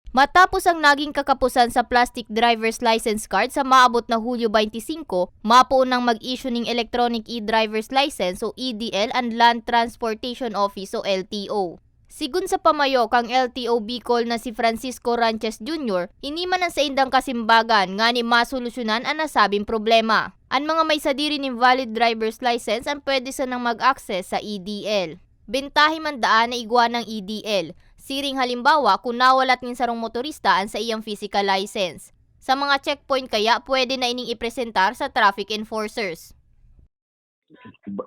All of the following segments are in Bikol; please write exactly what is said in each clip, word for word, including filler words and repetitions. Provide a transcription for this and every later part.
Matapos ang naging kakapusan sa plastic driver's license card sa maabot na Hulyo twenty-five, mapoon nang mag-issue ning Electronic e-Driver's License o E D L an Land Transportation Office o L T O. Sigon sa pamayo kan L T O Bicol na si Francisco Ranches Junior, ini man ang saindang kasimbagan ngani masolusyonan an nasabing problema. An mga may sadiri nin valid driver's license an pwede sanang mag-access sa E D L. Bentahe man daan na igwa ng E D L. Siring halimbawa, kung nawalat nin sarong motorista an saiyang physical license. Sa mga checkpoint kaya, pwede na ining ipresentar sa traffic enforcers.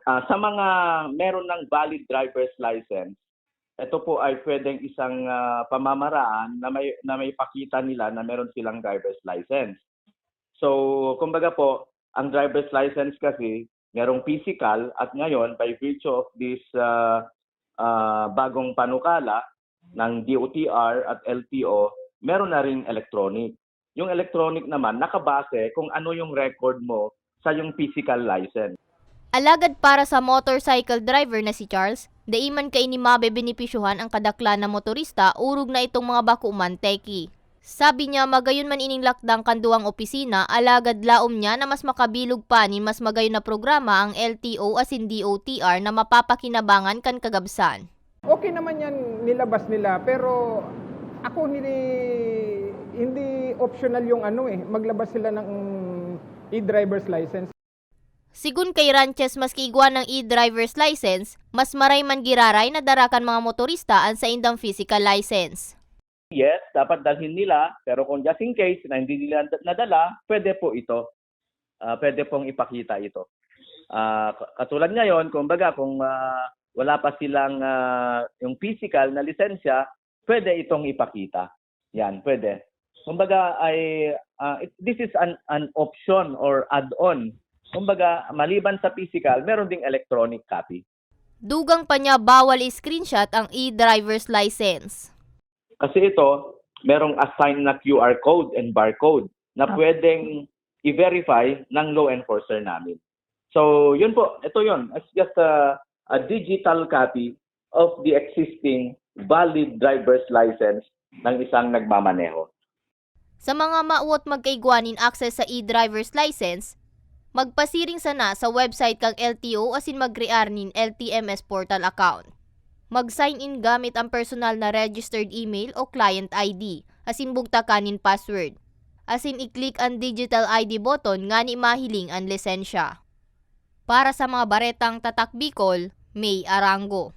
Ah, sa mga meron ng valid driver's license, ito po ay pwedeng isang ah, pamamaraan na may na may pakita nila na meron silang driver's license. So, kumbaga po, ang driver's license kasi merong physical at ngayon by virtue of this ah, ah, bagong panukala ng D O T R at L T O, meron na ring electronic. Yung electronic naman, nakabase kung ano yung record mo sa yung physical license. Alagad para sa motorcycle driver na si Charles, dai man kaini mabebenepisyohan ang kadaklan na motorista orog na itong mga bako man teki. Sabi niya, magayon man ining lakdang kan duwang opisina, alagad laom niya na mas makabilog pa nin mas magayon na programa ang L T O asin D O T R na mapapakinabangan kan kagabsan. Okay naman yan nilabas nila, pero ako hindi hindi optional yung ano eh, maglabas sila ng e-driver's license. Sigon kay Ranches, maski igwa ng e-driver's license, mas maray man giraray na dara kan mga motorista an saindang physical license. Yes, dapat dalhin nila, pero kung just in case na hindi nila nadala, pwede po ito. Ah, pwede pong ipakita ito. Ah, katulad ngayon, kumbaga kung ah, wala pa silang ah, yung physical na lisensya, pwede itong ipakita. Yan, pwede. Kumbaga ay ah, it- this is an an option or add-on. Kumbaga maliban sa physical, meron ding electronic copy. Dugang pa niya, bawal i-screenshot ang e-driver's license. Kasi ito, merong assign na Q R code and barcode na pwedeng i-verify ng law enforcer namin. So, yun po, ito yun. It's just a, a digital copy of the existing valid driver's license ng isang nagmamaneho. Sa mga mawot magkaigwa nin access sa e-driver's license, magpasiring sana sa website kan L T O asin magkrear nin L T M S portal account. Mag-sign in gamit ang personal na registered email o client I D, asin bugtakan nin password. Asin i-click ang digital I D button ngani mahiling an lisensya. Para sa mga baretang Tatak Bicol, May Arango.